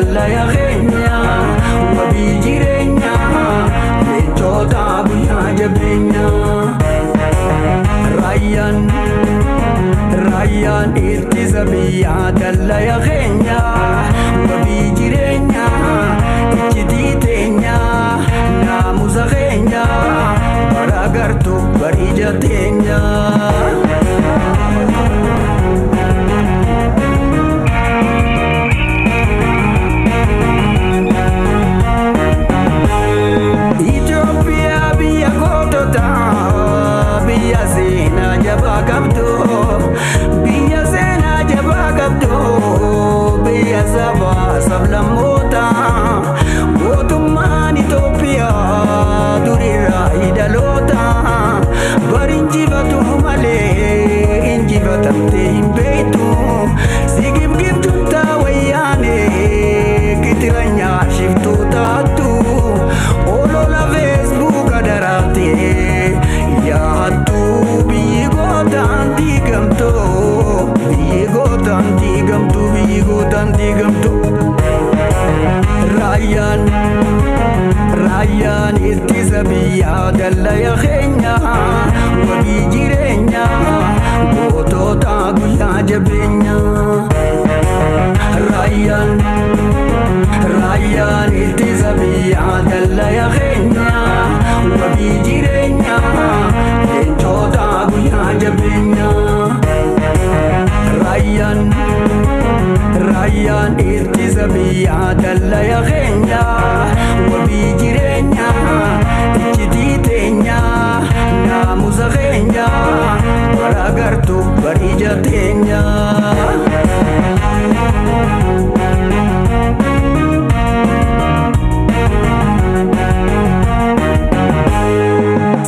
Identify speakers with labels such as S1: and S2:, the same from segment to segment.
S1: dallaya keenya, wabii jireenyaa, leencota guyyaa jabeenya. Raayyaan raayyaan ittisa biyyaa dallaya keenya, wabii jireenyaa, iccitii teenya, naamusa keenya, bara gartuu bariija teenya. Itoophiyaa biyya goototaa, biyya seenaa jabaa qabdu, biyya seenaa jabaa qabdu, biyya sabaa sablammootaa, gootummaan Itoophiyaa durirraa hidhaloota, bari injifatu malee injifatamtee hin beektu, sigibgibtuun taa wayyaanee kitiranyaa shiftuu taattu. Olola feesbuuka daraatee yaattuu biyyi gootaan diigamtu, biyyi gootaan diigamtu, biyyi gootaan diigamtu. Raayyaan raayyaan ittisa biyyaa dallaya keenya, wabii jireenyaa, gootota guyyaa jabeenya. Raayyaan raayyaan ittisa biyyaa dallaya keenya, wabii jireenyaa, leencota guyyaa jabeenya. Raayyaan raayyaan ittisa biyyaa dallaya keenya, wabii jireenyaa, iccitii teenya, naamusa keenya, bara gartuu bariija teenya.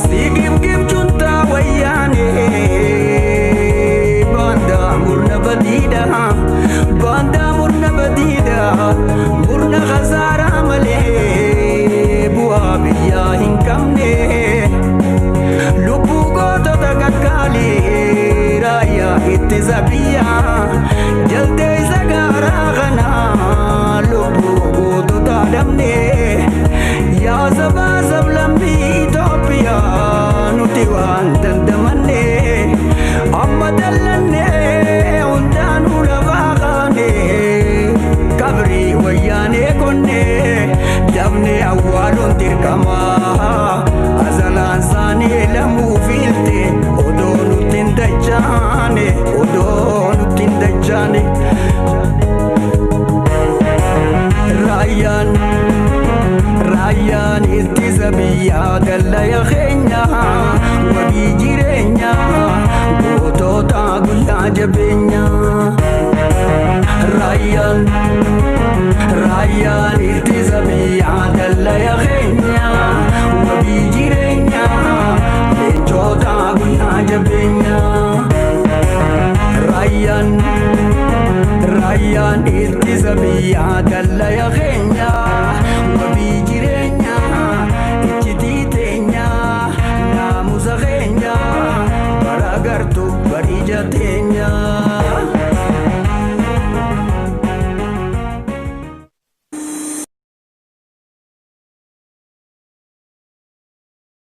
S1: Sigibgibchuun taa wayyaanee baandaa murna badiidha, baandaa murna badiidha, murna khasaaraa malee bu'aa biyyaa hin qabne. Lubbuu gootota qaqqaalii raayyaa ittisa biyyaa jaltee isa gaaraa kanaa lubbuu gootota dhabne. Yaa sabaa sablammii Itoophiyaa nuti waan dandamanne amma dallanne hundaanuu lafaa kaane qabrii wayyaanee konne dabne awwaaluun dirqama azalaan saanii lamuu fiilte odoo nutti hin dachaane, odoo nutti hin dachaane. Raayyaan raayyaan ittisa biyyaa dallaya keenya, wabii jireenyaa, gootota guyyaa jabeenya. Raayyaan raayyaan ittisa biyyaa dallaya keenya, wabii jireenyaa, leencota guyyaa jabeenya. Raayyaan raayyaan ittisa biyyaa dallaya keenya, wabii jireenyaa, iccitii teenya, naamusa keenya, bara gartuu bariija teenya.